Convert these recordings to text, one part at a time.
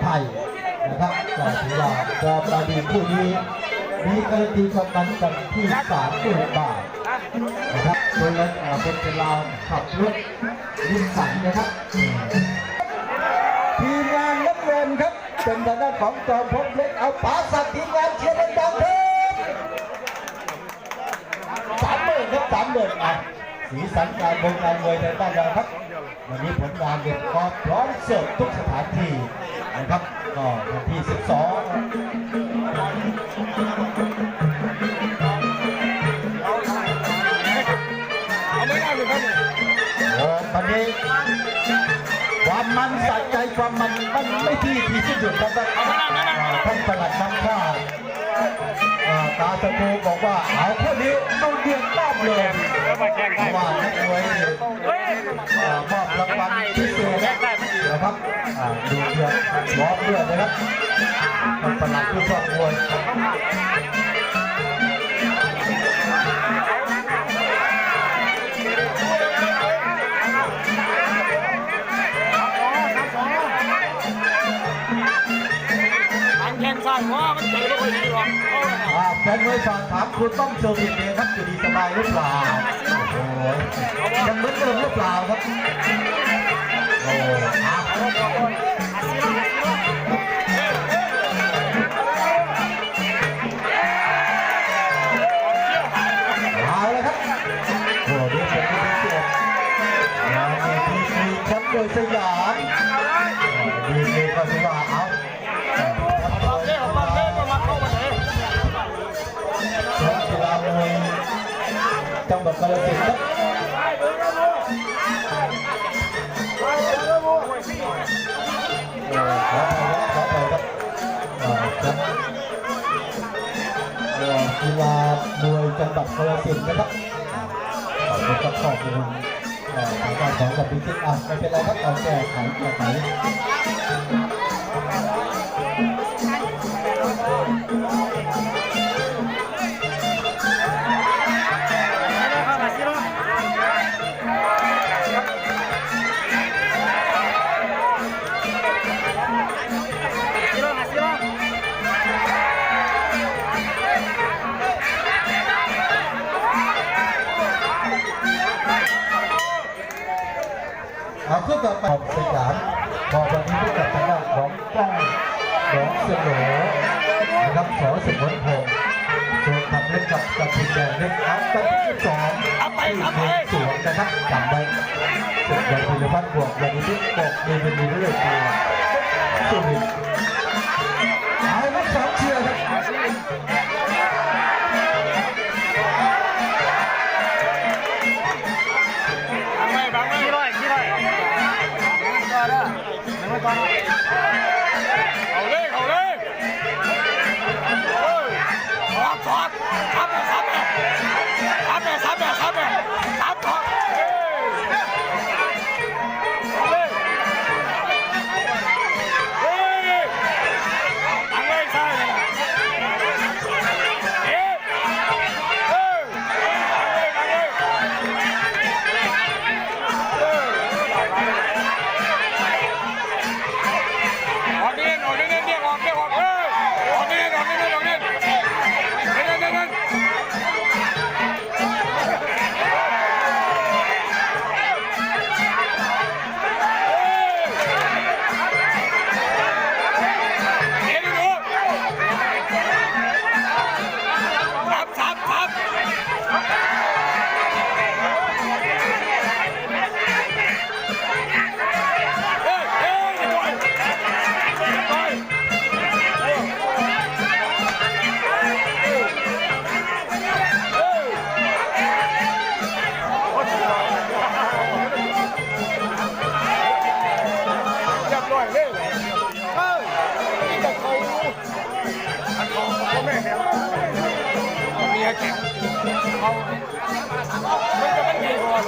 ໄທນະຄັບ ກໍຖືວ່າ ກໍມາດີຄູ່ນີ້ ມີກາແລັນຕີຄວາມມັນກັນທີ່ສາມສູນບາດນະຄັບ ໂດຍ ເອີ ເປັນລາວຂັບລົດນິສສັນນະຄັບ ທີມງານນ້ຳເງິນຄັບ ເປັນທາງດ້ານຂອງຈອມພົບເລັກ ເອົາປາສັກ ທີມງານເຊຍດັງໆເທີ ສາມໝື່ນຄັບ ສາມໝື່ນ ອ່ະ ສີສັນການວົງການມວຍໃນບ້ານເຮົາຄັບ ວັນນີ້ຜົນງານເດັດຂອບພ້ອມເສີບທຸກສະຖານທີ່ນະຄັບ ກໍວັນທີສິບສອງ ໂອ້ ວັນນີ້ຄວາມມັນສະໃຈ ຄວາມມັນ ມັນໄມ່ທີ່ທີ່ສຸດຢູ່ຄັບ ທ່ານປະຫຼັດນຳຊາດ ອ່າ ຕາສະໂກບອກວ່າ ເອົາ ຄູ່ນີ້ດຸເດືອດມາກເລີຍ ເພາະວ່ານັກມວຍນີ້ ອ່າ ມອບລາງວັນພິເສດນະຄັບ ອ່າ ດຸເດືອດມອບເລືອດນະຄັບ ມັນປະຫຼັດຜູ້ຊອບມວຍ ອັນແຂ້ງຊ້າຍ ບໍ່ ມັນເຕະບໍ່ຄ່ອຍດີດອກ ອ່າ ແຟນມວຍຝາກຖາມຄູຕ້ອມເຊີວິດເດ ຄັບ ຢູ່ດີສະບາຍຫຼືເປົ່າ? ໂອ້ໂຫ ຍັງເໝືອນເດີມຫຼືເປົ່າຄັບ? ໂອ້ ອ່າ ເອົາລະຄັບ ໂອ້ ເດ ເປັນຜູ້ທີ່ເສບ ງານດີກຣີແຊ້ມມວຍສະຫຍາມ ດີກຣີກໍຖືວ່າ ເອົາ ແຊ້ມກິລາມວຍຈັງຫວັດກາລະສິນຄັບ ເອີ ຂໍອະໄພຄັບ ຂໍອະໄພຄັບ ເອີ ແຊ້ມ ເອີ ກິລາມວຍຈັງຫວັດກາລະສິນນະຄັບ ຂອບຄຸນຄັບ ຂອບຄຸນ ເອີ ທາງດ້ານຂອງ ດັບເບິນເອັກ ອ່ະ ບໍ່ເປັນໄລຄັບ ເອົາແກ້ໄຂ ແກ້ໄຂ ເອົາ ຄືຕໍ່ໄປສະຫຍາມ ມອບວັນນີ້ໃຫ້ກັບທາງດ້ານຂອງກ້ອງ ໜອງສະໂນ ນະຄັບ ສ ສະຫງວນພົງ ສວນທຳເລັກກັບກະທິນແດງເລັກ ເອົາ ວັນທີສິບສອງ ທີ່ເມືອງສວງນະຄັບ ຈຳໄວ້ ເຊິ່ງວັນທີລະພັນບວກ ວັນທີສິບ ບວກ ມີເປັນມີເລື້ອຍຕົວ ສຸລິນ ເອົາ ມັນສອງເທື່ອ ບັງໄວ້ ບັງໄວ້ ສີ່ຮ້ອຍ ສີ່ຮ້ອຍ ເອົາເລີຍ ເອົາເລີຍ ເອີ ສອດ ສອດ ສັບແມ່ ສັບແມ່ ສັບແມ່ ສັບແມ່ ສັບແມ່ ສັບ ເອີ ເອົາເລີຍ ເອີ ບັງໄວ້ ຊ້າຍ ເອີ ຮຽບຮ້ອຍເລີຍ ເອີ ມີແຕ່ເຂົາ ຄັນເຂົາບໍ່ແມ່ນແລ້ວ ເມຍແຂງ ເຂົາ ມັນຈະມັນດີກວ່າ ເ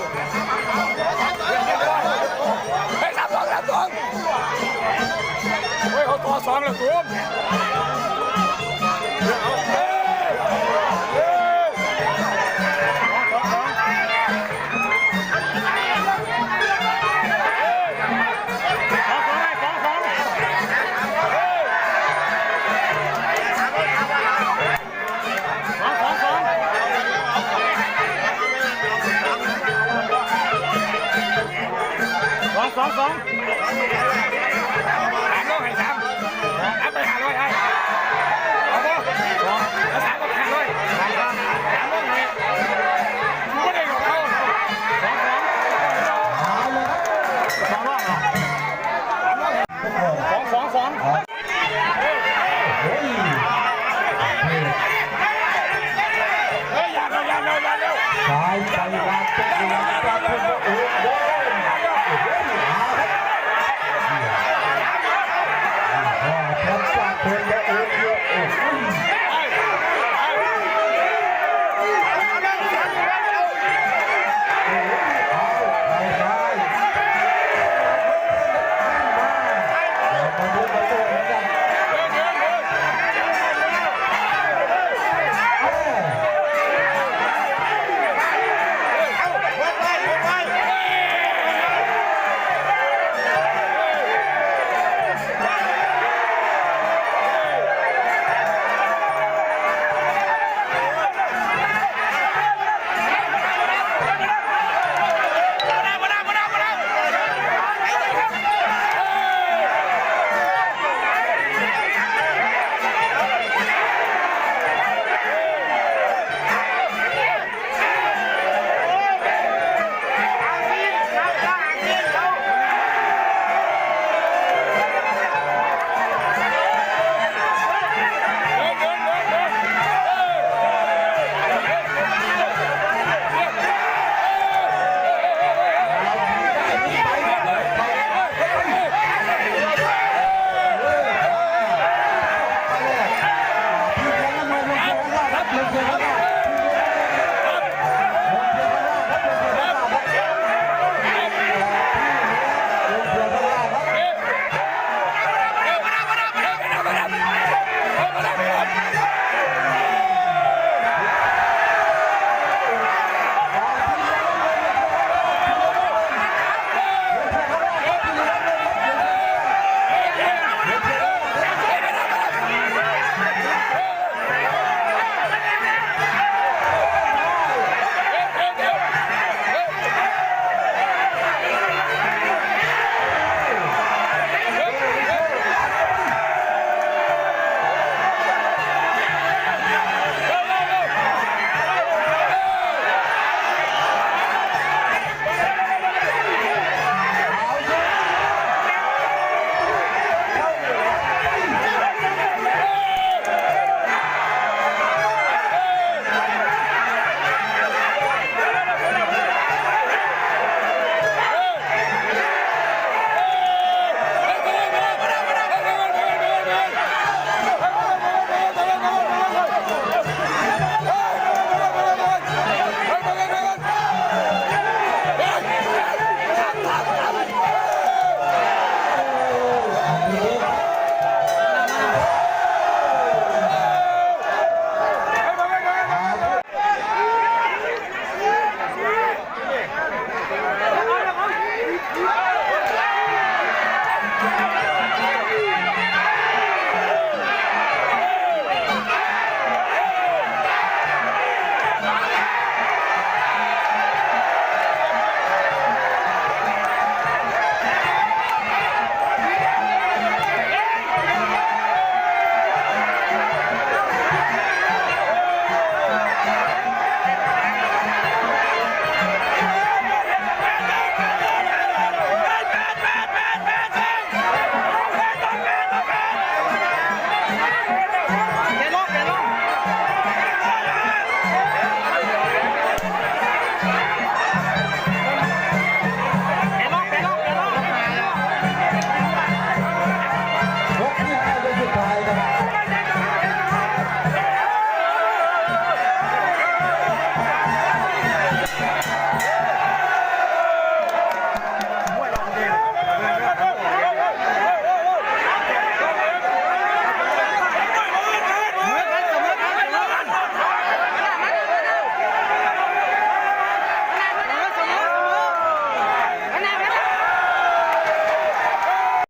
ຮີ້ຍ ສາມສອງ ສາມສອງ ໂອ້ຍ ເຂົາຕໍ່ສອງແລ້ວ ຕູມ.